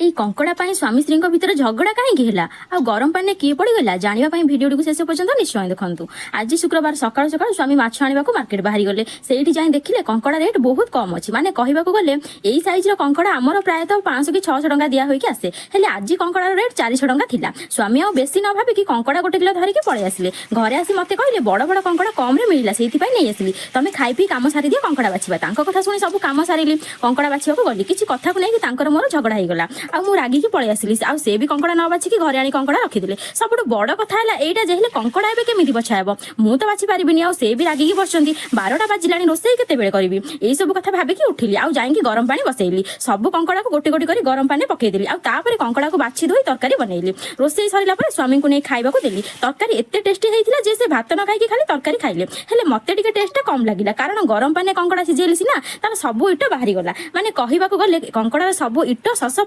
ଏଇ କଙ୍କଡ଼ା ପାଇଁ ସ୍ୱାମୀ ସ୍ତ୍ରୀଙ୍କ ଭିତରେ ଝଗଡ଼ା କାହିଁକି ହେଲା ଆଉ ଗରମ ପାଣିରେ କିଏ ପଡ଼ିଗଲା, ଜାଣିବା ପାଇଁ ଭିଡ଼ିଓଟିକୁ ଶେଷ ପର୍ଯ୍ୟନ୍ତ ନିଶ୍ଚୟ ଦେଖନ୍ତୁ। ଆଜି ଶୁକ୍ରବାର ସକାଳୁ ସକାଳୁ ସ୍ୱାମୀ ମାଛ ଆଣିବାକୁ ମାର୍କେଟ ବାହାରି ଗଲେ। ସେଇଠି ଯାଇ ଦେଖିଲେ କଙ୍କଡ଼ା ରେଟ୍ ବହୁତ କମ୍ ଅଛି। ମାନେ କହିବାକୁ ଗଲେ ଏଇ ସାଇଜର କଙ୍କଡ଼ା ଆମର ପ୍ରାୟତଃ 500 କି 600 ଟଙ୍କା ଦିଆ ହୋଇକି ଆସେ। ହେଲେ ଆଜି କଙ୍କଡ଼ାର ରେଟ୍ 400 ଟଙ୍କା ଥିଲା। ସ୍ୱାମୀ ଆଉ ବେଶୀ ନ ଭାବିକି କଙ୍କଡ଼ା 1 କିଲୋ ଧରିକି ପଳେଇ ଆସିଲେ। ଘରେ ଆସି ମତେ କହିଲେ, "ବଡ଼ ବଡ଼ କଙ୍କଡ଼ା କମ୍ରେ ମିଳିଲା, ସେଇଥିପାଇଁ ନେଇ ଆସିଲି। ତମେ ଖାଇ ପିଇ କାମ ସାରିଦିଅ, କଙ୍କଡ଼ା ବାଛିବା।" ତାଙ୍କ କଥା ଶୁଣି ସବୁ କାମ ସାରିଲି, କଙ୍କଡ଼ା ବାଛିବାକୁ ଗଲି। କିଛି କଥାକୁ ନେଇକି ତାଙ୍କର ମୋର ଝଗଡ଼ା ହେଇଗଲା ଆଉ ମୁଁ ରାଗିକି ପଳେଇ ଆସିଲି। ଆଉ ସେ ବି କଙ୍କଡ଼ା ନ ବାଛିକି ଘରେ ଆଣି କଙ୍କଡ଼ା ରଖିଦେଲେ। ସବୁଠୁ ବଡ଼ କଥା ହେଲା ଏଇଟା ଯେ ହେଲେ କଙ୍କଡ଼ା ଏବେ କେମିତି ବଛା ହେବ? ମୁଁ ତ ବାଛି ପାରିବିନି ଆଉ ସେ ବି ରାଗିକି ବସିଛନ୍ତି। 12ଟା ବାଜିଲାଣି, ରୋଷେଇ କେତେବେଳେ କରିବି? ଏଇ ସବୁ କଥା ଭାବିକି ଉଠିଲି ଆଉ ଯାଇକି ଗରମ ପାଣି ବସେଇଲି। ସବୁ କଙ୍କଡ଼ାକୁ ଗୋଟେ ଗୋଟେ କରି ଗରମ ପାଣିରେ ପକେଇଦେଲି ଆଉ ତାପରେ କଙ୍କଡ଼ାକୁ ବାଛି ଧୋଇ ତରକାରୀ ବନେଇଲି। ରୋଷେଇ ସରିଲା ପରେ ସ୍ୱାମୀଙ୍କୁ ନେଇ ଖାଇବାକୁ ଦେଲି। ତରକାରୀ ଏତେ ଟେଷ୍ଟି ହେଇଥିଲା ଯେ ସେ ଭାତ ନ ଖାଇକି ଖାଲି ତରକାରୀ ଖାଇଲେ। ହେଲେ ମତେ ଟିକେ ଟେଷ୍ଟଟା କମ୍ ଲାଗିଲା, କାରଣ ଗରମ ପାଣିରେ କଙ୍କଡ଼ା ସିଝେଇଲି ସିନା, ତାର ସବୁ ଇଟ ବାହାରିଗଲା। ମାନେ କହିବାକୁ ଗଲେ କଙ୍କଡ଼ାର ସବୁ ଇଟ ଶସ